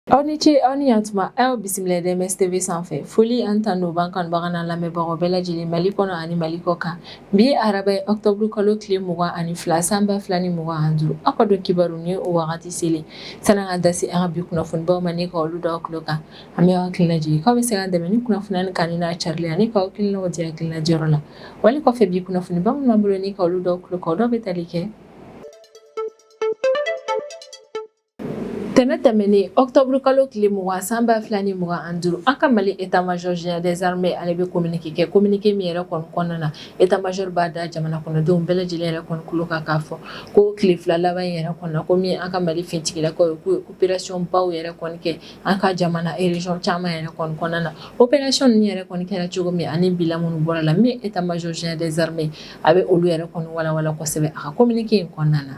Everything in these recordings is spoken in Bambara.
Aw ni ce, aw ni yantuma. Aw bisimila DMS TV sanfɛ. Foli ani tanu b'an kanubaga n'an lamɛnbagaw bɛɛ lajɛlen, Mali kɔnɔ ani Mali kɔ kan. Bi ye araba ye, octobre kalo tile 22, san 2025. Aw ka don kibaru ni o wagati selen. Sanni an ka da se an ka bi kunnafonibaw ma ni ka olu da aw tulo kan, an bɛ aw hakili lajigin k'aw bɛ se k'an dɛmɛ ni kunnafoniya nin kanuni n'a carili ani k'aw hakilinaw di hakilina diyɔrɔ la. Wali kɔfɛ, bi kunnafoniba minnu b'an bolo ni ka olu da aw tulo kan, o dɔw bɛ tali kɛ: Tɛnɛ tɛmɛnen, octobre kalo tile 20, san 2025, an ka Mali état major général des armées, ale bɛ communiqué kɛ. Communiqué min yɛrɛ kɔni kɔnɔna na, état major b'a da jamana kɔnɔdenw bɛɛ lajɛlen yɛrɛ kɔni tulo kan k'a fɔ ko tile 2 laban in yɛrɛ kɔnɔ, ko min an ka Mali finitigilakaw ye, k'u ye opération baw yɛrɛ kɔni kɛ an ka jamana région caman yɛrɛ kɔni kɔnɔna na. Opération ninnu yɛrɛ kɔni kɛra cogo min ani bilan minnu bɔra la, min état major général des armées, a bɛ olu yɛrɛ kɔni walawala kosɛbɛ a ka communiqué in kɔnɔna na.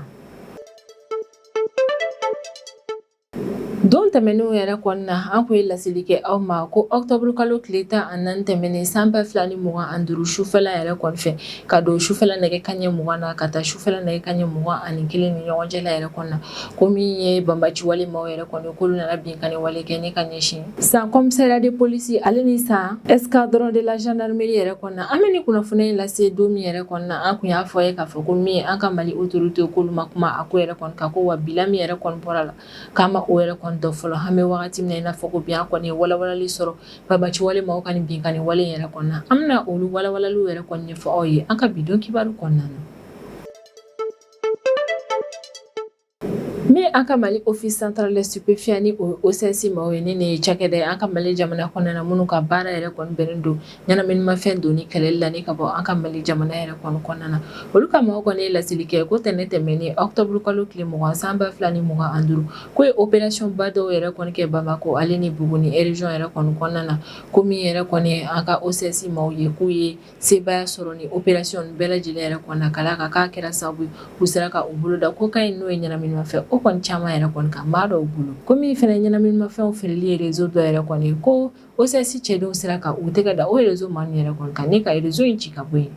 Don tɛmɛnenw yɛrɛ kɔnɔna na, an kun ye laseli kɛ aw ma ko octobre kalo tile 14 tɛmɛnen, san 2025, sufɛla yɛrɛ kɔni fɛ, ka don sufɛla nɛgɛ kanɲɛ 20 na ka taa sufɛla nɛgɛ kanɲɛ 21 ni ɲɔgɔn cɛla yɛrɛ kɔnɔna na, ko min ye banbaci wale maaw yɛrɛ kɔni, k'olu nana binkanni wale kɛ ni ka ɲɛsin San commissariat de police ale ni San escadron de la gendarmerie yɛrɛ kɔnɔna. An bɛ nin kunnafoni in lase don min yɛrɛ kɔnɔna, an kun y'a fɔ ye k'a fɔ ko min an ka Mali autorité, k'olu ma kuma a ko yɛrɛ kɔni kan, ko wa bilan min yɛrɛ kɔni bɔra la, k'an ma o yɛrɛ kɔni dɔn fɔlɔ. An bɛ wagati min na i n'a fɔ ko bi, an kɔni ye walawalali sɔrɔ banbaci wale maaw ka nin binkanni wale in yɛrɛ kɔnɔna. An bɛna olu walawalaliw yɛrɛ kɔni ɲɛfɔ aw ye an ka bi don kibaru kɔnɔna na. Min an ka Mali Office central des stupéfiants, ni o OCS maaw ye, ni nin ye cakɛda ye an ka Mali jamana kɔnɔna na minnu ka baara yɛrɛ kɔni bɛnnen don ɲɛnaminimafɛn donni kɛlɛli la ni ka bɔ an ka Mali jamana yɛrɛ kɔni kɔnɔna na, olu ka maaw kɔni ye laseli kɛ ko tɛnɛn tɛmɛnen, octobre kalo tile 20, san 2025, k'o ye opération ba dɔw yɛrɛ kɔni kɛ Bamakɔ ale ni Buguni région yɛrɛ kɔni kɔnɔna na. Ko min yɛrɛ kɔni an ka OCS maaw ye, k'u ye sebaaya sɔrɔ ni opération bɛɛ lajɛlen yɛrɛ kɔnɔna, ka d'a kan k'a kɛra sababu ye k'u sera ka u bolo da cocaïne, n'o ye ɲɛnaminimafɛn, o kɔni caman yɛrɛ kɔni kan maa dɔw bolo. Ko min fana ɲɛnaminimafɛnw feereli ye réseau dɔ yɛrɛ kɔni ye, ko OCS cɛdenw sera ka u tɛgɛ da o réseau maa ninnu yɛrɛ kɔni kan ni ka réseau in ci ka bɔ yen.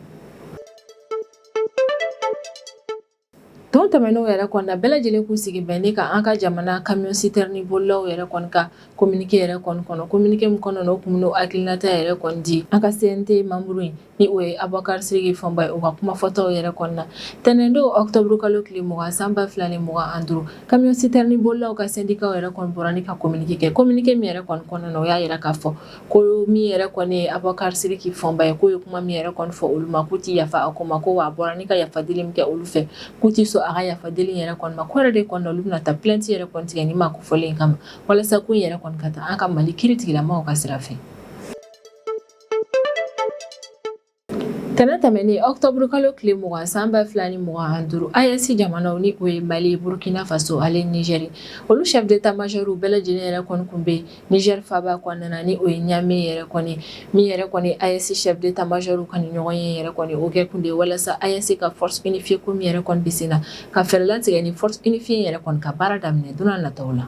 Don tɛmɛnenw yɛrɛ kɔnɔna, bɛɛ lajɛlen k'u sigi bɛn ni ka an ka jamana camion citerne bolilaw yɛrɛ kɔni ka communiqué yɛrɛ kɔni kɔnɔ. Communiqué min kɔnɔna, o kun bɛn'o hakilinata yɛrɛ kɔni di an ka CNT membre in, ni o ye Abubakar Sidiki Fɔnba ye, o ka kuma fɔtaw yɛrɛ kɔnɔna. Tɛnɛndon, octobre kalo tile 20, san 2025, camion citerne bolilaw ka syndicat yɛrɛ kɔni bɔra ni ka communiqué kɛ. Communiqué min yɛrɛ kɔni kɔnɔna na, o y'a yira k'a fɔ ko min yɛrɛ kɔni ye Abubakar Sidiki Fɔnba ye, k'o ye kuma min yɛrɛ kɔni fɔ olu ma, k'u ti yafa a ko ma, ko wa a bɔra ni ka yafa deli min kɛ olu fɛ, k'u ti sɔn a ka yafa deli yɛrɛ kɔni ma. Ko yɛrɛ de kɔni na, olu bɛna taa plainte yɛrɛ kɔni tigɛ ni maa kofɔlen in kama, walasa ko in yɛrɛ kɔni ka taa an ka Mali kiiritigilamaw ka sira fɛ. Tɛnɛn tɛmɛnen, octobre kalo tile 20, san 2025, AES jamanaw, ni o ye Mali, Burkina Faso ale Niger, olu chef d'état major bɛɛ lajɛlen yɛrɛ kɔni kun bɛ Niger faaba kɔnɔna na, ni o ye Niamey yɛrɛ kɔni. Min yɛrɛ kɔni AES chef d'état major ka nin ɲɔgɔn ye yɛrɛ kɔni, o kɛ kun de ye walasa AES ka force unifiée ko min yɛrɛ kɔni bɛ sen na, ka fɛɛrɛ latigɛ ni force unifiée yɛrɛ kɔni ka baara daminɛ don n'a nataw la.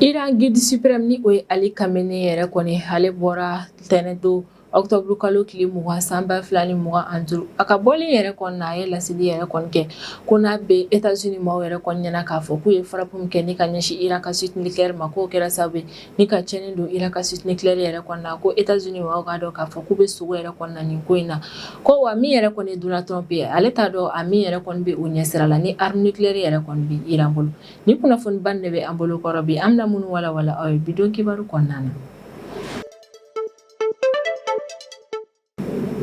Iran guide suprême, ni o ye Ali Khamenei yɛrɛ kɔni, ale bɔra tɛnɛn don, octobre kalo tile 20, san 2025. A ka bɔli yɛrɛ kɔni na, a ye laseli yɛrɛ kɔni kɛ ko n'a bɛ États-Unis maaw yɛrɛ kɔni ɲɛna k'a fɔ k'u ye frappe min kɛ ni ka ɲɛsin Iran ka site nucléaire ma, k'o kɛra sababu ye ni ka tiɲɛni don Iran ka site nucléaire yɛrɛ kɔni na, ko États-Unis maaw k'a dɔn k'a fɔ k'u bɛ sogo yɛrɛ kɔni na nin ko in na. Ko wa min yɛrɛ kɔni ye Donald Trump ye, ale t'a dɔn a min yɛrɛ kɔni bɛ o ɲɛsira la ni arme nucléaire yɛrɛ kɔni bɛ Iran bolo. Ni kunnafoniba de bɛ an bolo kɔrɔ bi, an bɛna minnu walawala aw ye bi don kibaru kɔnɔna na.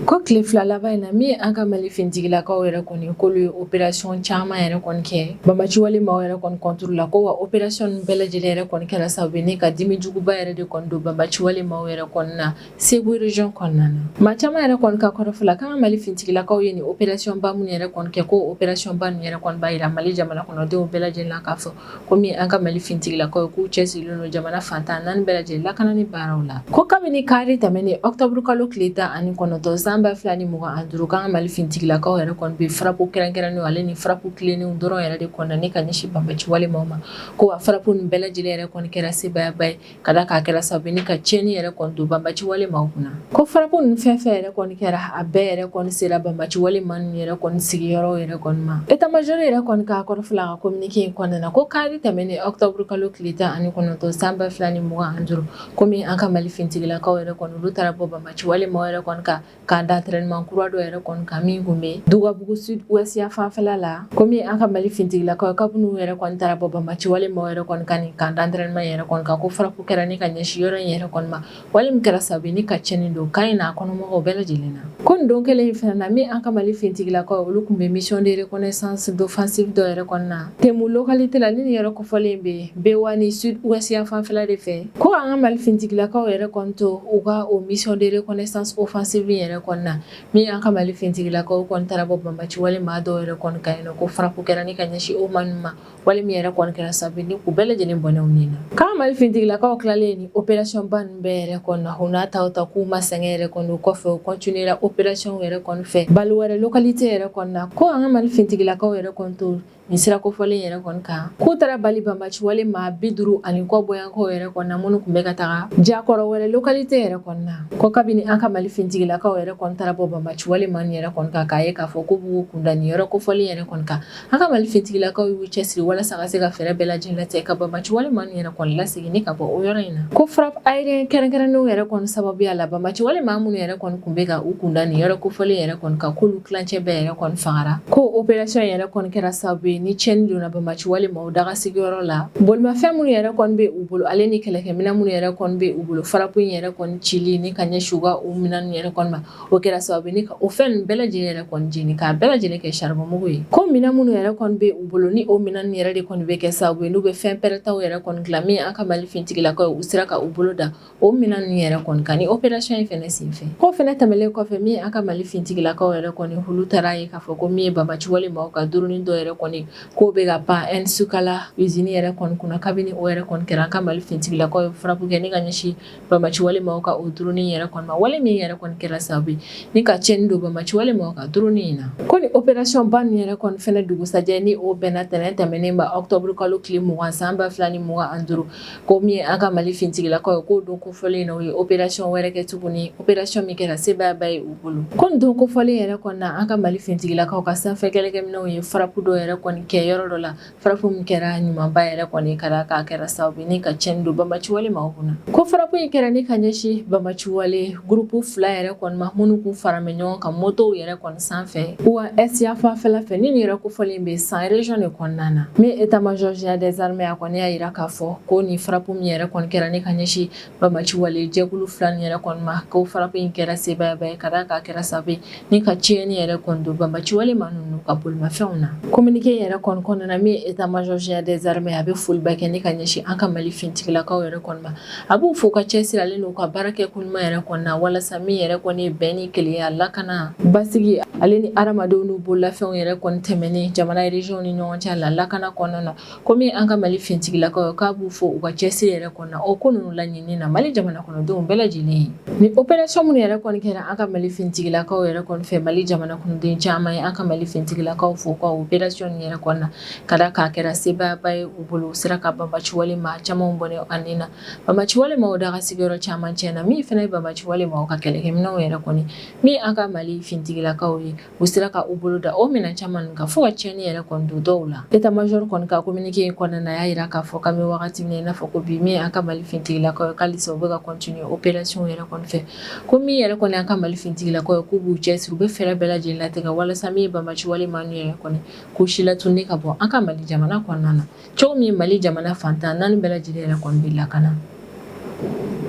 Ko tile 2 laban in na, min ye an ka Mali finitigilakaw yɛrɛ kɔni, k'olu ye opération caman yɛrɛ kɔni kɛ banbaanciwale maaw yɛrɛ kɔni contre la, ko wa opération ninnu bɛɛ lajɛlen yɛrɛ kɔni kɛra sababu ye ni ka dimi juguba yɛrɛ de kɔni don banbaanciwale maaw yɛrɛ kɔni na Segu région kɔnɔna na. Maa caman yɛrɛ kɔni ka kɔrɔfɔ la, k'an ka Mali finitigilakaw ye nin opération ba minnu yɛrɛ kɔni kɛ, ko opération ba ninnu yɛrɛ kɔni b'a jira Mali jamana kɔnɔdenw bɛɛ lajɛlen na k'a fɔ ko min an ka Mali finitigilakaw ye, k'u cɛsirilen don jamana fan 14 bɛɛ lajɛlen lakanani baaraw la. Ko kabini kari tɛmɛnen, octobre kalo tile 19, san ba 2025, k'an ka Mali finitigilakaw yɛrɛ kɔni bɛ frappe kɛrɛnkɛrɛnnenw ale ni frappe tilennenw dɔrɔn yɛrɛ de kɔnɔna ni ka ɲɛsin banbaci wale maaw ma. Ko wa frappe ninnu bɛɛ lajɛlen yɛrɛ kɔni kɛra sebaayaba ye, ka da k'a kɛra sababu ni ka tiɲɛni yɛrɛ kɔni don banbaci wale maaw kunna. Ko frappe ninnu fɛn fɛn yɛrɛ kɔni kɛra, a bɛɛ yɛrɛ kɔni sera banbaci wale maa ninnu yɛrɛ kɔni sigiyɔrɔ yɛrɛ kɔni ma. État major yɛrɛ kɔni k'a kɔrɔfɔ la a ka communiqué in kɔnɔna na, ko kari tɛmɛnen octobre kalo tile 19 san 2025, komi an ka Mali finitigilakaw yɛrɛ kɔni olu taara bɔ banbaci wale maaw yɛrɛ kɔni kan camp d'entraînement kura dɔ yɛrɛ kɔni kan min kun bɛ Dugabugu sud ouest ya fanfɛla la. Komi an ka Mali finitigilakaw kabini u yɛrɛ kɔni taara bɔ banbaci wale maaw yɛrɛ kɔni kan nin camp d'entraînement yɛrɛ kɔni kan, ko frappe kɛra ni ka ɲɛsin yɔrɔ in yɛrɛ kɔni ma, wale min kɛra sababu ni ka tiɲɛni don camp in n'a kɔnɔmɔgɔw bɛɛ lajɛlen na. Ko nin don kelen in fana na, min an ka Mali finitigilakaw olu tun bɛ mission de reconnaissance d'offensive dɔ yɛrɛ kɔni na Temu localité la, ni nin yɔrɔ kofɔlen bɛ Bewani sud ouest ya fanfɛla de fɛ. Ko an ka Mali finitigilakaw yɛrɛ kɔni to u ka o mission de reconnaissance offensive yɛrɛ kɔni na, min an ka Mali finitigilakaw kɔni taara bɔ banbaci wale maa dɔw yɛrɛ kɔni kan yen nɔ, ko frappe kɛra ni ka ɲɛsin o maa ninnu ma, wale min yɛrɛ kɔni kɛra sababu ni k'u bɛɛ lajɛlen bɔnɛ u ni na. K'an Mali finitigilakaw tilalen ni opération ba ninnu bɛɛ yɛrɛ kɔni na, u n'a ta ta k'u ma sɛgɛn yɛrɛ kɔni, o kɔfɛ u continuer la opération yɛrɛ kɔni fɛ Baluwɛrɛ localité yɛrɛ kɔni na. Ko an ka Mali finitigilakaw yɛrɛ kɔni to nin sira kofɔlen yɛrɛ kɔni kan, k'u taara bali banbaci wale maa 50 ani kɔ bɔyanko yɛrɛ kɔni na, minnu tun bɛ ka taga Jakɔrɔ wɛrɛ localité yɛrɛ kɔni na. Ko kabini an ka Mali finitigilakaw yɛrɛ kɔni taara bɔ banbaci wale maa ninnu yɛrɛ kɔni kan, k'a ye k'a fɔ k'u b'u kunda nin yɔrɔ kofɔlen yɛrɛ kɔni kan, an ka Mali finitigilakaw y'u cɛsiri walasa ka se ka fɛɛrɛ bɛɛ lajɛlen latigɛ ka banbaci wale maa ninnu yɛrɛ kɔni lasegin ni ka bɔ o yɔrɔ in na. Ko frappe aérien kɛrɛnkɛrɛnnenw yɛrɛ kɔni sababuya la, banbaci wale maa minnu yɛrɛ kɔni tun bɛ ka u kunda nin yɔrɔ kofɔlen yɛrɛ kɔni kan, k'olu tilancɛ bɛɛ yɛrɛ kɔni fagara. Ko opération yɛrɛ kɔni kɛra sababu ye ni tiɲɛni donna banbaci wale maaw daga sigiyɔrɔ la, bolimafɛn minnu yɛrɛ kɔni bɛ u bolo ale ni kɛlɛkɛminɛn minnu yɛrɛ kɔni bɛ u bolo, frappe in yɛrɛ kɔni cili ni ka ɲɛsin u ka o minɛn yɛrɛ kɔni ma, o kɛra sababu ni ka o fɛn ninnu bɛɛ lajɛlen yɛrɛ kɔni jeni k'a bɛɛ lajɛlen kɛ charbon mugu ye. Ko minɛn minnu yɛrɛ kɔni bɛ u bolo, ni o minɛn yɛrɛ de kɔni bɛ kɛ sababu ye n'u bɛ fɛn pɛrɛntaw yɛrɛ kɔni dilan, min an ka Mali finitigilakaw u sera ka u bolo da o minɛn ninnu yɛrɛ kɔni kan ni opération in fɛnɛ senfɛ. K'o fɛnɛ tɛmɛlen kɔfɛ, min an ka Mali finitigilakaw yɛrɛ kɔni olu taara ye k'a fɔ ko min ye banbaci wale maaw ka drone dɔ yɛrɛ kɔni k'o bɛ ka pan Ɛnsukala usine yɛrɛ kɔni kunna. Kabini o yɛrɛ kɔni kɛra, an ka Mali finitigilakaw ye frappe kɛ ni ka ɲɛsin banbaci wale maaw ka o drone yɛrɛ kɔni ma, wale min yɛrɛ kɔni kɛra sababu ye ni ka tiɲɛni don banbaci wale maaw ka drone in na. Ko ni opération ba ninnu yɛrɛ kɔni fɛnɛ dugusajɛ, ni o bɛnna tɛnɛn tɛmɛnen ma octobre kalo tile 20 san 2025, ko min ye an ka Mali finitigilakaw ye, k'o don kofɔlen na, u ye opération wɛrɛ kɛ tuguni, opération min kɛra sebaayaba ye u bolo. Ko nin don kofɔlen yɛrɛ kɔni na, an ka Mali finitigilakaw ka sanfɛ kɛlɛkɛminɛnw ye frappe dɔ yɛrɛ kɔni kɛ yɔrɔ dɔ la, frappe min kɛra ɲumanba yɛrɛ kɔni ka da k'a kɛra sababu ni ka tiɲɛni don banbaci wale maaw kunna. Ko frappe in kɛra ni ka ɲɛsin banbaci wale groupe fila yɛrɛ kɔni ma, minnu kun faralen ɲɔgɔn kan motow yɛrɛ kɔni sanfɛ wa est ya fanfɛla fɛ, ni nin yɛrɛ kofɔlen bɛ San région de kɔnɔna na. Min état major général des armées a kɔni y'a jira k'a fɔ ko nin frappe min yɛrɛ kɔni kɛra ni ka ɲɛsin banbaci wale jɛkulu fila nin yɛrɛ kɔni ma, ko frappe in kɛra sebaayaba ye, ka da k'a kɛra sababu ye ni ka tiɲɛni yɛrɛ kɔni don banbaci wale maa ninnu ka bolimafɛnw na. Communiqué yɛrɛ kɔni kɔnɔna na, min état major général des armées a bɛ foliba kɛ ni ka ɲɛsin an ka Mali finitigilakaw yɛrɛ kɔni ma. A b'u fo ka cɛsiri ale n'u ka baara kɛ ko ɲuman yɛrɛ kɔni na, walasa min yɛrɛ kɔni ye bɛn ni kelenya, lakana, basigi ale ni hadamadenw n'u bololafɛnw yɛrɛ kɔni tɛmɛni jamana région ni ɲɔgɔn cɛ la lakana kɔnɔna na. Komi an ka Mali finitigilakaw, k'a b'u fo u ka cɛsiri yɛrɛ kɔni na o ko ninnu laɲini na Mali jamana kɔnɔdenw bɛɛ lajɛlen ye. Ni opération minnu yɛrɛ kɔni kɛra an ka Mali finitigilakaw yɛrɛ kɔni fɛ, Mali jamana kɔnɔden caman ye an ka Mali finitigilakaw fo ka opération nin yɛrɛ kɔni na, ka da k'a kɛra sebaayaba ye u bolo, u sera ka banbaci wale maa caman bɔnɛ a ni na, banbaci wale maaw daga sigiyɔrɔ caman tiɲɛna, min fana ye banbaci wale maaw ka kɛlɛkɛminɛnw yɛrɛ kɔni, min an ka Mali finitigilakaw ye, u sera ka u bolo da o minɛn caman kan fo ka tiɲɛni yɛrɛ kɔni don dɔw la. État major kɔni ka communiqué in kɔnɔna na, a y'a jira k'a fɔ k'an bɛ wagati min na i n'a fɔ ko bi, min an ka Mali finitigilakaw ye, k'halisa u bɛ ka continuer opération yɛrɛ kɔni fɛ. Ko min yɛrɛ kɔni an ka Mali finitigilakaw ye, k'u b'u cɛsiri, u bɛ fɛɛrɛ bɛɛ lajɛlen latigɛ walasa min ye banbaci wale maa ninnu yɛrɛ kɔni k'u si latununi ka bɔ an ka Mali jamana kɔnɔna na, cogo min Mali jamana fan 14 bɛɛ lajɛlen yɛrɛ kɔni bɛ lakana.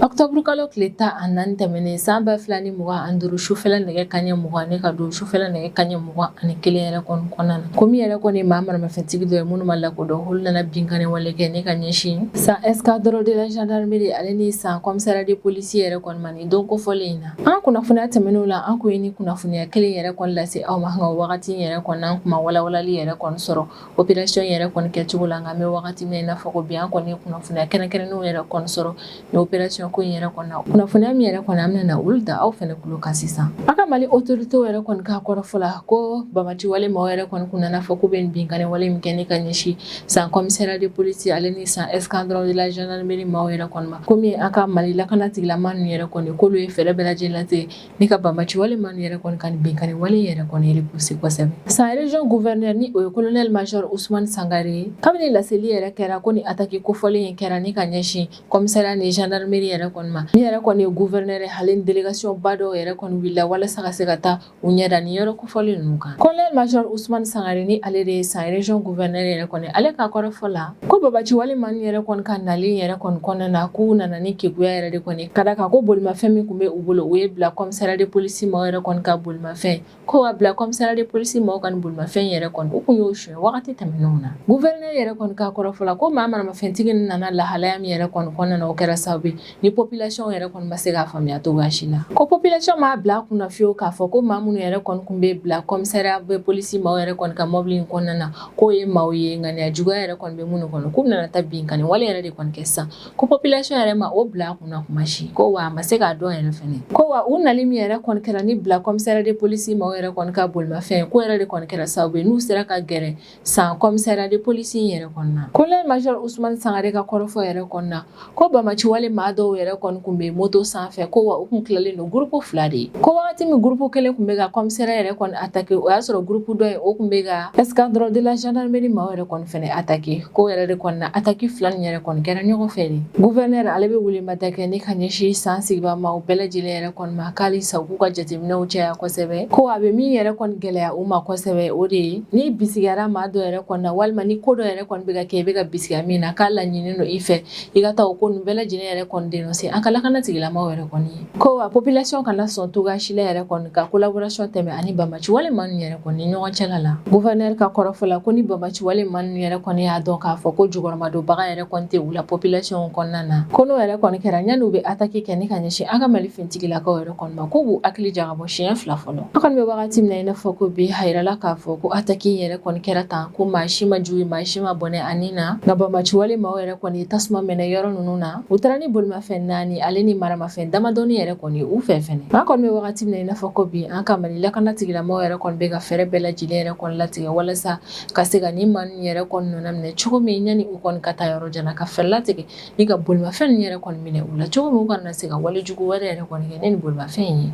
Octobre kalo tile 14 tɛmɛnen san 2025, sufɛla nɛgɛ kanɲɛ 20 ne ka don sufɛla nɛgɛ kanɲɛ 21 yɛrɛ kɔni kɔnɔna na, ko min yɛrɛ kɔni maa maramafɛntigi dɔ ye minnu ma lakodɔn, olu nana binkanni wale kɛ ne ka ɲɛsin San escadron de la gendarmerie ale ni San commissariat de police yɛrɛ kɔni ma nin don kofɔlen in na. An kunnafoniya tɛmɛnenw la, an kun ye ni kunnafoniya kelen yɛrɛ kɔni lase aw ma, nka wagati yɛrɛ kɔni an kun ma walawalali yɛrɛ kɔni sɔrɔ opération yɛrɛ kɔni kɛcogo la. Nka an bɛ wagati min na i n'a fɔ ko bi, an kɔni ye kunnafoniya kɛrɛnkɛrɛnnenw yɛrɛ kɔni sɔrɔ ni opération jamana ko in yɛrɛ kɔnɔ, kunnafoniya min yɛrɛ kɔni an bɛna na olu da aw fɛnɛ tulo kan sisan. An ka Mali autorité yɛrɛ kɔni ka kɔrɔfɔ la, ko banbaanci wale maaw yɛrɛ kɔni kun nana fɔ k'u bɛ binkanni wale min kɛ ni ka ɲɛsin San commissariat de police ale ni San escadron de la gendarmerie maaw yɛrɛ kɔni ma, komi an ka Mali lakana tigilama ninnu yɛrɛ kɔni k'olu ye fɛɛrɛ bɛɛ lajɛlen latigɛ ni ka banbaanci wale maa ninnu yɛrɛ kɔni ka nin binkanni wale yɛrɛ kɔni repousser kosɛbɛ. San région gouverneur, ni o ye colonel major Ousmane Sangare ye, kabini laseli yɛrɛ kɛra ko ni attaque kofɔlen in kɛra ni ka ɲɛsin commissariat ni gendarmerie yɛrɛ kɔni ma, min yɛrɛ kɔni ye gouverneur, ale ni délégation ba dɔw yɛrɛ kɔni wulila walasa ka se ka taa u ɲɛ da nin yɔrɔ kofɔlen ninnu kan. Colonel major Ousmane Sangare, ni ale de ye San région gouverneur yɛrɛ kɔni, ale ka kɔrɔfɔ la, ko banbaanci wale maa ninnu yɛrɛ kɔni ka nali yɛrɛ kɔni kɔnɔna na, k'u nana ni keguya yɛrɛ de kɔni ka da kan ko bolimafɛn min tun bɛ u bolo, u ye bila commissariat de police maaw yɛrɛ kɔni ka bolimafɛn, ko wa bila commissariat de police maaw ka nin bolimafɛn yɛrɛ kɔni, u kun y'o suɲɛ wagati tɛmɛnenw na. Gouverneur yɛrɛ kɔni ka kɔrɔfɔ la, ko maa maramafɛntigi nana lahalaya min yɛrɛ kɔni kɔnɔna na, o kɛra sababu ye ni population yɛrɛ kɔni ma se k'a faamuya cogoya si la, ko population m'a bila a kunna fiyewu k'a fɔ ko maa minnu yɛrɛ kɔni kun bɛ bila commissariat de police maaw yɛrɛ kɔni ka mɔbili in kɔnɔna na, k'o ye maaw ye ŋaniya juguya yɛrɛ kɔni bɛ minnu kɔnɔ, k'u nana taa binkanni wale yɛrɛ de kɔni kɛ sisan, ko population yɛrɛ ma o bila a kunna kuma si, ko wa a ma se k'a dɔn yɛrɛ fɛnɛ, ko wa u nali min yɛrɛ kɔni kɛra ni bila commissariat de police maaw yɛrɛ kɔni ka bolimafɛn, ko yɛrɛ de kɔni kɛra sababu ye n'u sera ka gɛrɛ San commissariat de police in yɛrɛ kɔnɔna. Colonel major Ousmane Sangare ka kɔrɔfɔ yɛrɛ kɔnɔna, ko banbaanci wale maa dɔw yɛrɛ kɔni kun bɛ moto sanfɛ, ko wa u kun tilalen don groupe fila de ye, ko wagati min groupe kelen kun bɛ ka commissariat yɛrɛ kɔni attaquer, o y'a sɔrɔ groupe dɔ ye, o kun bɛ ka escadron de la gendarmerie maaw yɛrɛ kɔni fɛnɛ attaquer, ko yɛrɛ de kɔni na attaque fila nin yɛrɛ kɔni kɛra ɲɔgɔn fɛ de. Gouverneur ale bɛ welemada kɛ ni ka ɲɛsin San sigibaa maaw bɛɛ lajɛlen yɛrɛ kɔni ma, k'alisa u k'u ka jateminɛw caya kosɛbɛ, ko a bɛ min yɛrɛ kɔni gɛlɛya u ma kosɛbɛ, o de ye ni bisigiyara maa dɔ yɛrɛ kɔni na, walima ni ko dɔ yɛrɛ kɔni bɛ ka kɛ i bɛ ka bisigiya min na, k'a laɲininen don i fɛ i ka taa o ko ninnu bɛɛ lajɛlen yɛrɛ kɔni dénoncer an ka lakana tigilamaw yɛrɛ kɔni ye, ko wa population kana sɔn cogoya si la yɛrɛ kɔni ka collaboration tɛmɛ ani banbaanci wale maa ninnu yɛrɛ kɔni ni ɲɔgɔn cɛla la. Gouverneur ka kɔrɔfɔ la, ko ni banbaanci wale maa ninnu yɛrɛ kɔni y'a dɔn k'a fɔ ko jukɔrɔmadonbaga yɛrɛ kɔni tɛ u la population kɔnɔna na, ko n'o yɛrɛ kɔni kɛra, yanni u bɛ attaque kɛ ni ka ɲɛsin an ka Mali finitigilakaw yɛrɛ kɔni ma, k'u b'u hakili jagabɔ siɲɛ fila fɔlɔ. An kɔni bɛ wagati min na i n'a fɔ ko bi, a yirala k'a fɔ ko attaque in yɛrɛ kɔni kɛra tan, ko maa si ma jogin, maa si ma bɔnɛ a ni na, nka banbaanci wale maaw yɛrɛ kɔni ye tasuma mɛnɛ yɔrɔ ninnu na. U taara ni bolimafɛn naani ale ni maramafɛn damadɔni yɛrɛ kɔni u fɛ fɛnɛ. An kɔni bɛ wagati min na i n'a fɔ ko bi, an ka Mali lakana tigilamɔgɔw yɛrɛ kɔni bɛ ka fɛɛrɛ bɛɛ lajɛlen yɛrɛ kɔni latigɛ walasa ka se ka nin maa ninnu yɛrɛ kɔni nɔna minɛ cogo min, yanni u kɔni ka taa yɔrɔ jan na, ka fɛɛrɛ latigɛ ni ka bolimafɛn ninnu yɛrɛ kɔni minɛ u la cogo min, u kana se ka wale jugu wɛrɛ yɛrɛ kɔni kɛ ni nin bolimafɛn in ye.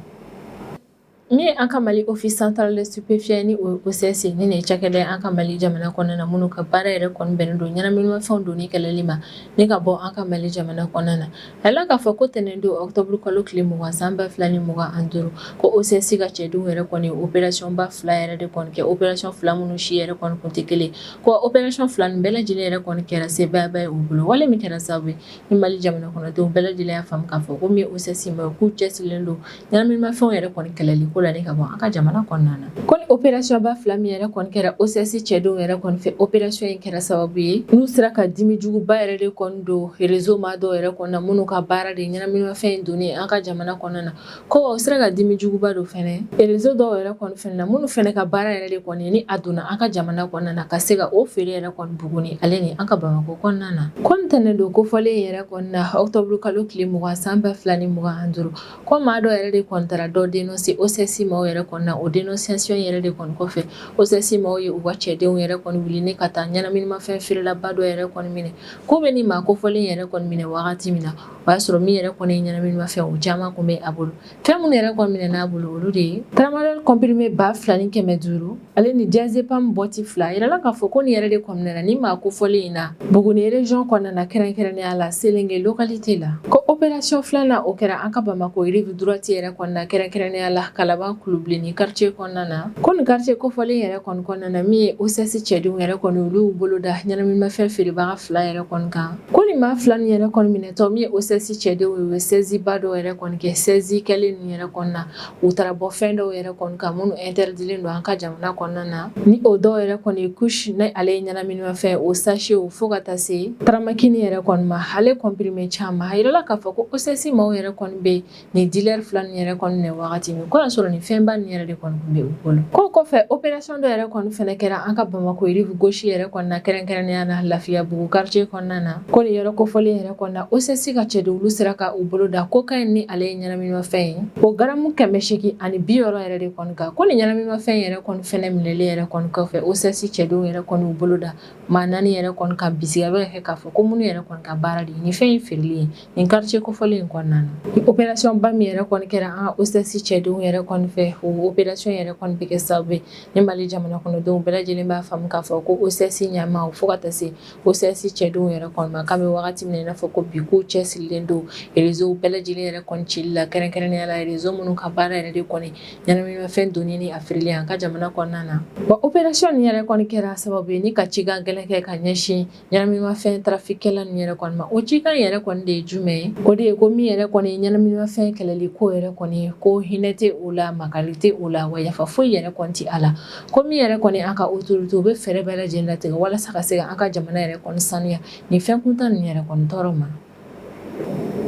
Min ye an ka Mali Office central de stupéfiant, ni o ye OCS, ni nin ye cakɛda ye an ka Mali jamana kɔnɔna na, minnu ka baara yɛrɛ kɔni bɛnnen don ɲɛnaminimafɛnw donni kɛlɛli ma ni ka bɔ an ka Mali jamana kɔnɔna na. A yirala k'a fɔ ko tɛnɛn don octobre kalo tile 20 san 2025, ko OCS ka cɛdenw yɛrɛ kɔni opération ba fila yɛrɛ de kɔni kɛ, opération fila minnu si yɛrɛ kɔni kun tɛ kelen, ko opération fila nin bɛɛ lajɛlen yɛrɛ kɔni kɛra sebaayaba ye u bolo, wale min kɛra sababu ye ni Mali jamana kɔnɔdenw bɛɛ lajɛlen y'a faamu k'a fɔ ko min ye OCS ma ye, k'u cɛsirilen don ɲɛnaminimafɛnw yɛrɛ kɔni kɛlɛli ko la ni ka bɔ an ka jamana kɔnɔna na. Ko ni opération ba fila min yɛrɛ kɔni kɛra OCS cɛdenw yɛrɛ kɔni fɛ, opération in kɛra sababu ye n'u sera ka dimi juguba yɛrɛ de kɔni don réseau maa dɔw yɛrɛ kɔnɔna, minnu ka baara de ɲɛnaminimafɛn in donni an ka jamana kɔnɔna na, ko u sera ka dimi juguba don fɛnɛ réseau dɔw yɛrɛ kɔni fɛnɛ na, minnu fɛnɛ ka baara yɛrɛ de kɔni ni a donna an ka jamana kɔnɔna na, ka se ka o feere yɛrɛ kɔni Buguni ale ni an ka Bamakɔ kɔnɔna na. Ko ntɛnɛn don kofɔlen yɛrɛ kɔni na, octobre kalo tile 20 san 2025, ko maa dɔ yɛrɛ de kɔni taara dɔ dénoncer OCS maaw yɛrɛ kɔni na. O dénonciation yɛrɛ de kɔni kɔfɛ, OCS maaw ye u ka cɛdenw yɛrɛ kɔni wuli ni ka taa ɲɛnaminimafɛn feerelaba dɔ yɛrɛ kɔni minɛ. K'u bɛ ni maa kofɔlen yɛrɛ kɔni minɛ wagati min na, o y'a sɔrɔ min yɛrɛ kɔni ye ɲɛnaminimafɛn o caman kun bɛ a bolo. Fɛn minnu yɛrɛ kɔni minɛ n'a bolo, olu de ye tramadol comprimé 2500 ale ni diazépam boîte fila. A yirala k'a fɔ ko nin yɛrɛ de kɔni minɛna ni maa kofɔlen in na Buguni région kɔnɔna na, kɛrɛnkɛrɛnnenya la Selenge localité la. Ko opération filanan, o kɛra an ka Bamakɔ rive droite yɛrɛ kɔnɔna, kɛrɛnkɛrɛnnenya la Kalaban Kulubilenni quartier kɔnɔna na. Ko nin quartier kofɔlen yɛrɛ kɔni kɔnɔna na, min ye OCS cɛdenw yɛrɛ kɔni, olu y'u bolo da ɲɛnaminimafɛn feerebaga fila yɛrɛ kɔni kan. Ko nin maa fila nin yɛrɛ kɔni minɛtɔ, min ye OCS cɛdenw ye, u ye saisie ba dɔw yɛrɛ kɔni kɛ. Saisie kɛlen ninnu yɛrɛ kɔni na, u taara bɔ fɛn dɔw yɛrɛ kɔni kan minnu interdilen don an ka jamana kɔnɔna na, ni o dɔw yɛrɛ kɔni ye kush, ni ale ye ɲɛnaminimafɛn o sachet, fo ka taa se tramakini yɛrɛ kɔni ma, ale comprimé caman. A yirala k'a fɔ ko OCS maaw yɛrɛ kɔni bɛ nin dealer fila nin yɛrɛ kɔni minɛ wagati min, ko y'a sɔrɔ sɔrɔ nin fɛnba nin yɛrɛ de kɔni tun bɛ u bolo. K'o kɔfɛ, opération dɔ yɛrɛ kɔni fɛnɛ kɛra an ka Bamakɔ rive gauche yɛrɛ kɔni na, kɛrɛnkɛrɛnnenya na Lafiyabugu quartier kɔnɔna na. Ko nin yɔrɔ kofɔlen yɛrɛ kɔni na, OCS ka cɛdenw olu sera ka u bolo da cocaïne ni ale ye ɲɛnaminimafɛn ye, o garamu 860 yɛrɛ de kɔni kan. Ko nin ɲɛnaminimafɛn yɛrɛ kɔni fɛnɛ minɛlen yɛrɛ kɔni kɔfɛ, OCS cɛdenw yɛrɛ kɔni u bolo da maa 4 yɛrɛ kɔni kan, bisigiya bɛ kɛ k'a fɔ ko minnu yɛrɛ kɔni ka baara de ye nin fɛn in feereli ye nin quartier kofɔlen in kɔnɔna na. Opération ba min yɛrɛ kɔni kɛra an ka OCS cɛdenw yɛrɛ kɔni fɛ, o opération yɛrɛ kɔni bɛ kɛ sababu ye ni Mali jamana kɔnɔdenw bɛɛ lajɛlen b'a faamu k'a fɔ ko OCS ɲɛmaaw fo ka taa se OCS cɛdenw yɛrɛ kɔni ma, k'an bɛ wagati min na i n'a fɔ ko bi, k'u cɛsirilen don réseau bɛɛ lajɛlen yɛrɛ kɔni cili la, kɛrɛnkɛrɛnnenya la réseau minnu ka baara yɛrɛ de kɔni ɲɛnaminimafɛn donni ni a feereli an ka jamana kɔnɔna na. Wa opération nin yɛrɛ kɔni kɛra sababu ye ni ka cikan gɛlɛn kɛ ka ɲɛsin ɲɛnaminimafɛn trafickɛla nin yɛrɛ kɔni ma. O cikan yɛrɛ kɔni de ye jumɛn ye? O de ye ko min yɛrɛ kɔni ɲɛnaminimafɛn kɛlɛli ko yɛrɛ kɔni, ko hinɛ tɛ o la, makari tɛ o la, wa yafa foyi yɛrɛ kɔni tɛ a la. Ko min yɛrɛ kɔni an ka autorité, u bɛ fɛɛrɛ bɛɛ lajɛlen latigɛ walasa ka se ka an ka jamana yɛrɛ kɔni sanuya nin fɛn kuntan nin yɛrɛ kɔni tɔɔrɔ ma.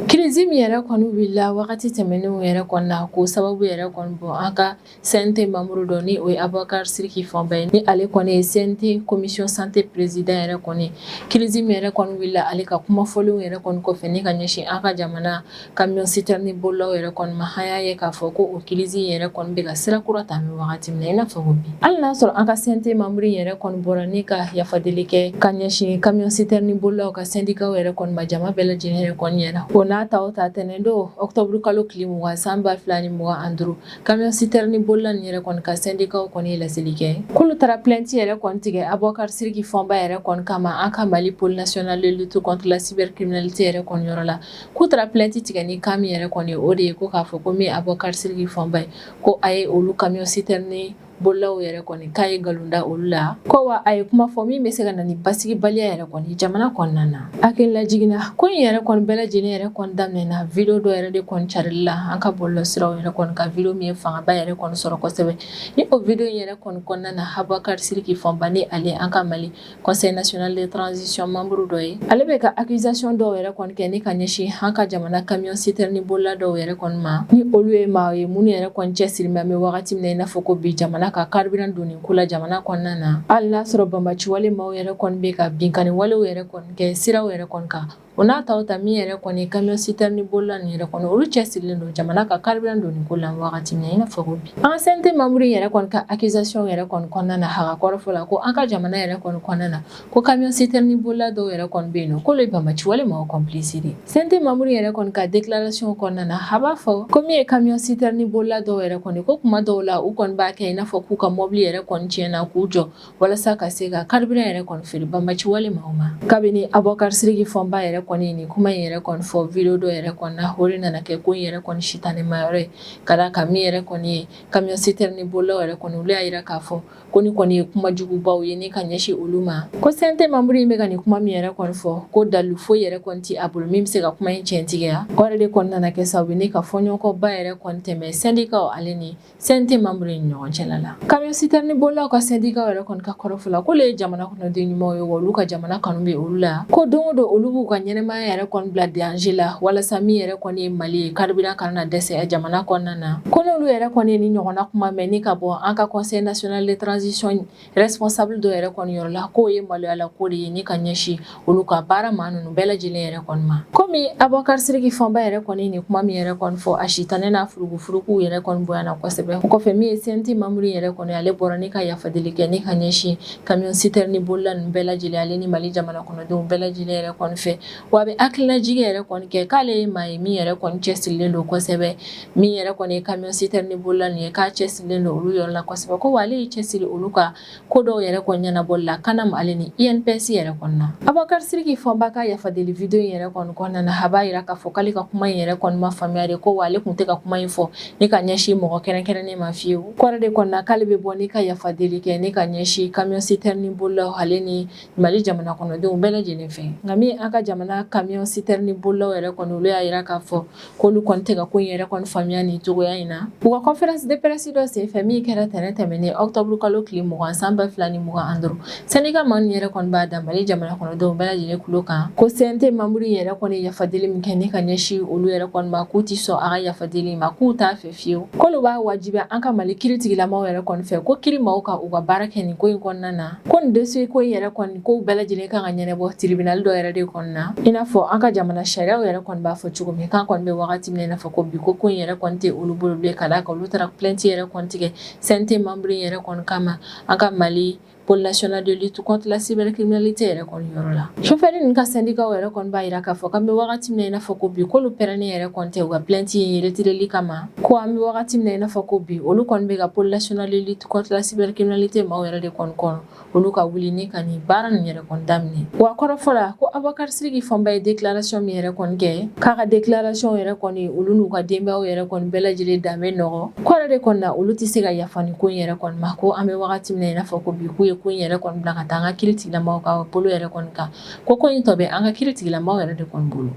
Crise min yɛrɛ kɔni wulila wagati tɛmɛnenw yɛrɛ kɔni na, k'o sababu yɛrɛ kɔni bɔ an ka CNT membre dɔ ni o ye Abubakar Siriki Fɔnba ye, ni ale kɔni ye CNT commission santé président yɛrɛ kɔni. Crise min yɛrɛ kɔni wulila ale ka kumafɔlenw yɛrɛ kɔni kɔfɛ ni ka ɲɛsin an ka jamana camion citerne bolilaw yɛrɛ kɔni ma, an y'a ye k'a fɔ ko o crise yɛrɛ kɔni bɛ ka sira kura ta an bɛ wagati min na i n'a fɔ ko bi. Hali n'a sɔrɔ an ka CNT membre yɛrɛ kɔni bɔra ni ka yafadeli kɛ ka ɲɛsin camion citerne bolilaw ka syndicat yɛrɛ kɔni ma jama bɛɛ lajɛlen yɛrɛ kɔni ɲɛna, o n'a ta o ta, tɛnɛn don octobre kalo tile 20 san 2025, camion citerne bolila nin yɛrɛ kɔni ka syndicat kɔni ye laseli kɛ k'olu taara plainte yɛrɛ kɔni tigɛ Abubakar Siriki Fɔnba yɛrɛ kɔni kama an ka Mali pôle national de lutte contre la cybercriminalité yɛrɛ kɔni yɔrɔ la. K'u taara plainte tigɛ ni kan min yɛrɛ kɔni ye, o de ye ko k'a fɔ ko min ye Abubakar Siriki Fɔnba ye, ko a ye olu camion citerne bolilaw yɛrɛ kɔni k'a ye nkalon da olu la, ko wa a ye kuma fɔ min bɛ se ka na ni basigibaliya yɛrɛ kɔni jamana kɔnɔna na. Hakilila jiginna ko in yɛrɛ kɔni bɛɛ lajɛlen yɛrɛ kɔni daminɛna vidéo dɔ yɛrɛ de kɔni carili la an ka bɔlɔlɔsiraw yɛrɛ kɔni kan, vidéo min ye fangaba yɛrɛ kɔni sɔrɔ kosɛbɛ. Ni o vidéo in yɛrɛ kɔni kɔnɔna na, Abubakar Siriki Fɔnba, ni ale an ka Mali Conseil national de transition membre dɔ ye, ale bɛ ka accusation dɔw yɛrɛ kɔni kɛ ni ka ɲɛsin an ka jamana camion citerne bolila dɔw yɛrɛ kɔni ma, ni olu ye maa ye minnu yɛrɛ kɔni cɛsiri bɛ an bɛ wagati min na i n'a fɔ ko bi jamana ka carburant donni ko la jamana kɔnɔna na. Hali n'a sɔrɔ banbaciwale maaw yɛrɛ kɔni bɛ ka binkanni walew yɛrɛ kɔni kɛ siraw yɛrɛ kɔni kan, o n'a ta o ta, min yɛrɛ kɔni camion citerne bolila nin yɛrɛ kɔni, olu cɛsirilen don jamana ka carburant donni ko la wagati min na i n'a fɔ ko bi. An ka CNT membre yɛrɛ kɔni ka accusation yɛrɛ kɔni kɔnɔna na, a ka kɔrɔfɔ la ko an ka jamana yɛrɛ kɔni kɔnɔna na, ko camion citerne bolila dɔw yɛrɛ kɔni bɛ yen nɔ, k'olu ye banbaci wale maaw complice de. CNT membre yɛrɛ kɔni ka déclaration kɔnɔna na, a b'a fɔ ko min ye camion citerne bolila dɔw yɛrɛ kɔni, ko kuma dɔw la u kɔni b'a kɛ i n'a fɔ k'u ka mɔbili yɛrɛ kɔni tiɲɛna, k'u jɔ walasa ka se ka carburant yɛrɛ kɔni feere banbaci wale maaw ma. Kabini Abubakar Siriki Fɔnba yɛrɛ kɔni nin kuma in yɛrɛ kɔni fɔ vidéo dɔ yɛrɛ kɔni na, o de nana kɛ ko in yɛrɛ kɔni sitanɛmayɔrɔ ye, ka d'a kan min yɛrɛ kɔni ye camion citerne bolilaw yɛrɛ kɔni, olu y'a jira k'a fɔ ko nin kɔni ye kuma jugubaw ye ni ka ɲɛsin olu ma. Ko CNT membre in bɛ ka nin kuma min yɛrɛ kɔni fɔ, ko dalilu foyi yɛrɛ kɔni tɛ a bolo min bɛ se ka kuma in tiɲɛtigiya. O yɛrɛ de kɔni nana kɛ sababu ye ni ka fɔɲɔgɔnkɔba yɛrɛ kɔni tɛmɛ syndicat ale ni CNT membre ni ɲɔgɔn cɛla la. Camion citerne bolilaw ka syndicat yɛrɛ kɔni ka kɔrɔfɔ la, k'olu ye jamana kɔnɔden ɲumanw ye, wa olu ka jamana kanu bɛ olu la, ko don o don olu b'u ka ɲɛnamaya yɛrɛ kɔni bila danger la walasa min yɛrɛ kɔni ye Mali ye, carburant kana na dɛsɛ jamana kɔnɔna na. Ko n'olu yɛrɛ kɔni ye nin ɲɔgɔnna kuma mɛn ni ka bɔ an ka Conseil national de transition responsable dɔ yɛrɛ kɔni yɔrɔ la, k'o ye maloyala ko de ye ni ka ɲɛsin olu ka baara maa ninnu bɛɛ lajɛlen yɛrɛ kɔni ma. Komi Abubakar Siriki Fɔnba yɛrɛ kɔni nin kuma min yɛrɛ kɔni fɔ, a sitanɛ n'a furukufurukuw yɛrɛ kɔni bonyana kosɛbɛ. O kɔfɛ, min ye CNT membre yɛrɛ kɔni, ale bɔra ni ka yafadeli kɛ ni ka ɲɛsin camion citerne bolila ninnu bɛɛ lajɛlen ale ni Mali jamana kɔnɔdenw bɛɛ lajɛlen yɛrɛ kɔni fɛ. Wa a bɛ hakililajigin yɛrɛ kɔni kɛ k'ale ye maa ye min yɛrɛ kɔni cɛsirilen don kosɛbɛ, min yɛrɛ kɔni ye camion citerne bolila nin ye, k'a cɛsirilen don olu yɔrɔ la kosɛbɛ, ko wa ale y'i cɛsiri olu ka ko dɔw yɛrɛ kɔni ɲɛnabɔli la CANAM ale ni INPS yɛrɛ kɔni na. Abubakar Siriki Fɔnba ka yafadeli vidéo in yɛrɛ kɔni kɔnɔna na, a b'a jira k'a fɔ k'ale ka kuma in yɛrɛ kɔni ma faamuya de, ko wa ale tun tɛ ka kuma in fɔ ni ka ɲɛsin mɔgɔ kɛrɛnkɛrɛnnen ma fiyewu. Kɔrɔ de kɔni na k'ale bɛ bɔ ni ka yafadeli kɛ ni ka ɲɛsin camion citerne bolilaw ale ni Mali jamana kɔnɔdenw bɛɛ lajɛlen fɛ. Nka min an ka jamana jamana camion citerne bolilaw yɛrɛ kɔni, olu y'a jira k'a fɔ k'olu kɔni tɛ ka ko in yɛrɛ kɔni faamuya nin cogoya in na. U ka conférence de presse dɔ senfɛ min kɛra tɛnɛn tɛmɛnen octobre kalo tile 20 san 2025, syndicat maa ninnu yɛrɛ kɔni b'a da Mali jamana kɔnɔdenw bɛɛ lajɛlen tulo kan ko CNT membre yɛrɛ kɔni yafadeli min kɛ ni ka ɲɛsin olu yɛrɛ kɔni ma, k'u tɛ sɔn a ka yafadeli ma, k'u t'a fɛ fiyewu, k'olu b'a wajibiya an ka Mali kiritigilamaw yɛrɛ kɔni fɛ ko kiri maaw ka u ka baara kɛ nin ko in kɔnɔna na, ko nin dossier ko in yɛrɛ kɔni kow bɛɛ lajɛlen kan ka ɲɛnabɔ tribunal dɔ yɛrɛ de kɔnɔna, i n'a fɔ an ka jamana sariyaw yɛrɛ kɔni b'a fɔ cogo min. K'an kɔni bɛ wagati min na i n'a fɔ ko bi, ko ko in yɛrɛ kɔni tɛ olu bolo bilen, ka d'a kan olu taara plainte yɛrɛ kɔni tigɛ CNT membre in yɛrɛ kɔni kama an ka Mali Pôle national de lutte contre la cybercriminalité yɛrɛ kɔni yɔrɔ la. Chauffeur ninnu ka syndicat yɛrɛ kɔni b'a jira k'a fɔ k'an bɛ wagati min na i n'a fɔ ko bi, k'olu pɛrɛnnen yɛrɛ kɔni tɛ u ka plainte in retireli kama, ko an bɛ wagati min na i n'a fɔ ko bi, olu kɔni bɛ ka Pôle national de lutte contre la cybercriminalité maaw yɛrɛ de kɔni kɔnɔ, olu ka wuli ni ka nin baara nin yɛrɛ kɔni daminɛ. Wa kɔrɔfɔ la, ko Abubakar Sidiki Fɔnba ye déclaration min yɛrɛ kɔni kɛ, k'a ka déclaration yɛrɛ kɔni, olu n'u ka denbayaw yɛrɛ kɔni bɛɛ lajɛlen danbe nɔgɔ ko yɛrɛ de kɔni na, olu tɛ se ka yafa nin ko in yɛrɛ kɔni ma. Ko an bɛ wagati min na i n'a fɔ ko bi, k'u ye ko in yɛrɛ kɔni bila ka taa an ka kiiri tigilamaaw ka bolo yɛrɛ kɔni kan, ko in tɔ bɛ an ka kiiri tigilamaaw yɛrɛ de kɔni bolo.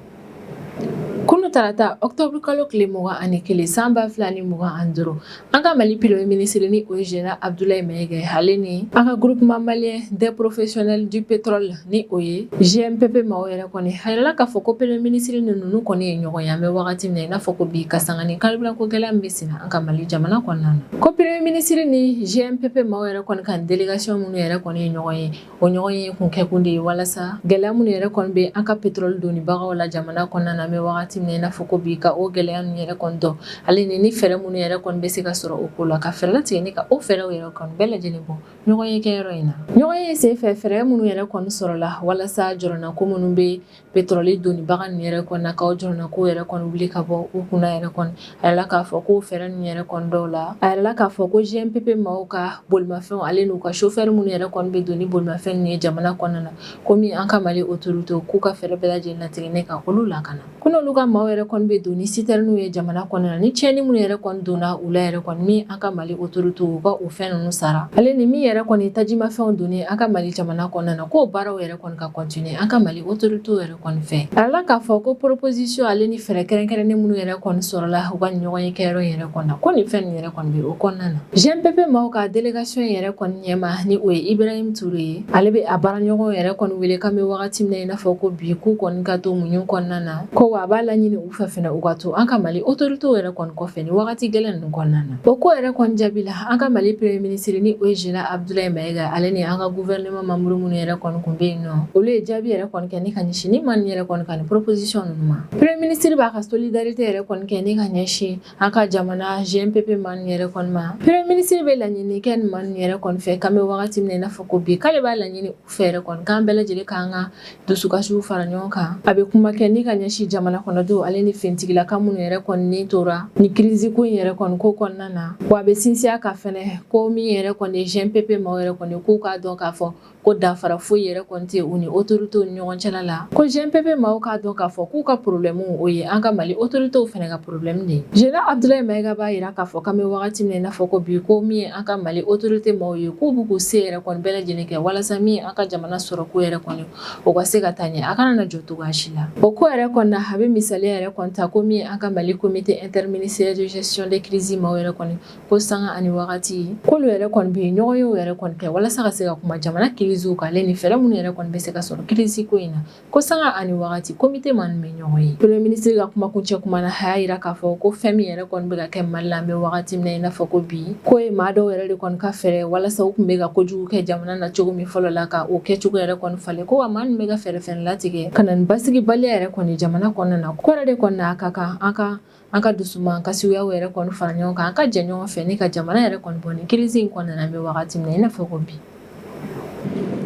Kunu tarata octobre kalo tile 21 san 2025, an ka Mali premier ministre ni o ye général Abdoulaye Maïga ye, ale ni an ka groupement malien des professionnels du pétrole ni o ye GMPP maaw yɛrɛ kɔni, a yirala k'a fɔ ko premier ministre ni ninnu kɔni ye ɲɔgɔn ye an bɛ wagati min na i n'a fɔ ko bi, ka sanga ni carburant ko gɛlɛya min bɛ senna an ka Mali jamana kɔnɔna na. Ko premier ministre ni GMPP maaw yɛrɛ kɔni ka délégation minnu yɛrɛ kɔni ye ɲɔgɔn ye, o ɲɔgɔn ye kun kɛkun de ye walasa gɛlɛya minnu yɛrɛ kɔni bɛ an ka pétrole donibagaw la jamana kɔnɔna na an bɛ wagati min na i n'a fɔ ko bi, ka o gɛlɛya ninnu yɛrɛ kɔni dɔn, ale ni fɛɛrɛ minnu yɛrɛ kɔni bɛ se ka sɔrɔ o ko la, ka fɛɛrɛ latigɛ ni ka o fɛɛrɛw yɛrɛ kɔni bɛɛ lajɛlen bɔ ɲɔgɔn ye kɛyɔrɔ in na. Ɲɔgɔn ye senfɛ, fɛɛrɛ minnu yɛrɛ kɔni sɔrɔla walasa jɔrɔnako minnu bɛ pétrole donibaga ninnu yɛrɛ kɔni na, k'o jɔrɔnako yɛrɛ kɔni wuli ka bɔ u kunna yɛrɛ kɔni, a yirala k'a fɔ ko fɛɛrɛ ninnu yɛrɛ kɔni dɔw la, a yirala k'a fɔ ko GMPP maaw ka bolimafɛnw, ale n'u ka chauffeur minnu yɛrɛ kɔni bɛ don ni bolimafɛn ninnu ye jamana kɔnɔna na, komi an ka Mali autorité k'u ka fɛɛrɛ bɛɛ lajɛlen latigɛ ne ka olu lakana, ko n'olu ka maaw yɛrɛ kɔni bɛ don ni citernew ye jamana kɔnɔna na, ni tiɲɛni minnu yɛrɛ kɔni donna u la yɛrɛ kɔni, min an ka Mali autorité u ka o fɛn ninnu sara, ale ni min yɛrɛ kɔni tajimafɛnw donni an ka Mali jamana kɔnɔna na, k'o baaraw yɛrɛ kɔni ka continuer an ka Mali autorité yɛrɛ kɔni fɛ. A yirala k'a fɔ ko proposition ale ni fɛɛrɛ kɛrɛnkɛrɛnnen minnu yɛrɛ kɔni sɔrɔla u ka ɲɔgɔn ye kɛyɔrɔ yɛrɛ kɔni na, ko nin fɛn ninnu yɛrɛ kɔni bɛ o kɔnɔna na. GMPP maaw ka délégation yɛrɛ kɔni ɲɛma ni o ye Ibrahim Touré ye, ale bɛ a baaraɲɔgɔnw yɛrɛ kɔni wele k'an bɛ wagati min na i n'a fɔ ko bi, k'u kɔni ka to muɲu kɔnɔna na, ko wa a b'a laɲini u fɛ fɛnɛ u ka to an ka Mali autorité yɛrɛ kɔni kɔfɛ nin wagati gɛlɛn ninnu kɔnɔna na. O ko yɛrɛ kɔni jaabi la, an ka Mali premier ministre ni o ye général Abdoulaye Maïga, ale ni an ka gouvernement membre minnu yɛrɛ kɔni kun bɛ yen nɔ, olu ye jaabi yɛrɛ kɔni kɛ ni ka ɲɛsin ni maa nin yɛrɛ kɔni ka nin proposition ninnu ma. Premier ministre b'a ka solidarité yɛrɛ kɔni kɛ ni ka ɲɛsin an ka jamana GMPP maa ninnu yɛrɛ kɔni ma. Premier ministre bɛ laɲini kɛ nin maa ninnu yɛrɛ kɔni fɛ k'an bɛ wagati min na i n'a fɔ ko bi, k'ale b'a laɲini u fɛ yɛrɛ kɔni k'an bɛɛ lajɛlen k'an ka dusukasiw fara ɲɔgɔn kan. A bɛ kuma kɛ ni ka ɲɛsin jamana kɔnɔdenw ale ni finitigilaka minnu yɛrɛ kɔni ni tora ni crise ko in yɛrɛ kɔni ko kɔnɔna na. Wa a bɛ sinsin a kan fɛnɛ ko min yɛrɛ kɔni ye GMPP maaw yɛrɛ kɔni, k'u k'a dɔn k'a fɔ ko danfara foyi yɛrɛ kɔni tɛ u ni autorités ni ɲɔgɔn cɛla la, ko GMPP maaw k'a dɔn k'a fɔ k'u ka problème o ye an ka Mali autorités fɛnɛ ka problème de ye. Général Abdoulaye Maïga b'a yira k'a fɔ k'an bɛ wagati min na i n'a fɔ ko bi, ko min ye an ka Mali autorité maaw ye, k'u b'u k'u se yɛrɛ kɔni bɛɛ lajɛlen kɛ walasa min ye an ka jamana sɔrɔ ko yɛrɛ kɔni o ka se ka taa ɲɛ, a kana na jɔ cogoya si la. O ko yɛrɛ kɔni na, a bɛ misaliya yɛrɛ kɔni ta ko min ye an ka Mali comité interministériel de gestion des crises maaw yɛrɛ kɔni, ko sanga ani wagati k'olu yɛrɛ kɔni bɛ ɲɔgɔn ye yɛrɛ kɔni kɛ walasa ka se ka kuma jamana kiriziw kan, ale ni fɛɛrɛ minnu yɛrɛ kɔni bɛ se ka sɔrɔ crise ko in na, ko sanga ani wagati comité maa ninnu bɛ ɲɔgɔn ye. Premier ministre ka kuma kuncɛ kuma na, a y'a yira k'a fɔ ko fɛn min yɛrɛ kɔni bɛ ka kɛ Mali la an bɛ wagati min na i n'a fɔ ko bi, k'o ye maa dɔw yɛrɛ de kɔni ka fɛɛrɛ walasa u tun bɛ ka kojugu kɛ jamana na cogo min fɔlɔ la, ka o kɛcogo yɛrɛ kɔni falen, ko wa maa ninnu bɛ ka fɛɛrɛ fɛnɛ latigɛ ka na ni basigibaliya yɛrɛ kɔni jamana kɔnɔna na. Ko yɛrɛ de kɔni na, a ka kan an ka dusuman kasiyaw yɛrɛ kɔni fara ɲɔgɔn kan, an ka jɛ ɲɔgɔn fɛ ni ka jamana yɛrɛ kɔni bɔ ni crise in kɔnɔna na an bɛ wagati min na i n'a fɔ ko bi.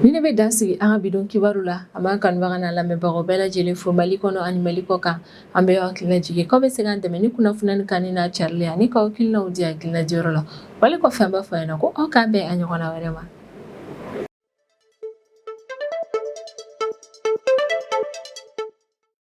Ni ne bɛ dan sigi an ka bi don kibaru la, an b'an kanubaga n'a lamɛnbagaw bɛɛ lajɛlen fo Mali kɔnɔ ani Mali kɔ kan. An bɛ hakilina jigin k'aw bɛ se k'an dɛmɛ ni kunnafoni kanuni n'a carili ani k'aw hakilinaw di hakilina diyɔrɔ la. Wale kɔfɛ, an b'a fɔ aw ɲɛna ko aw k'an bɛn a ɲɔgɔnna wɛrɛ ma.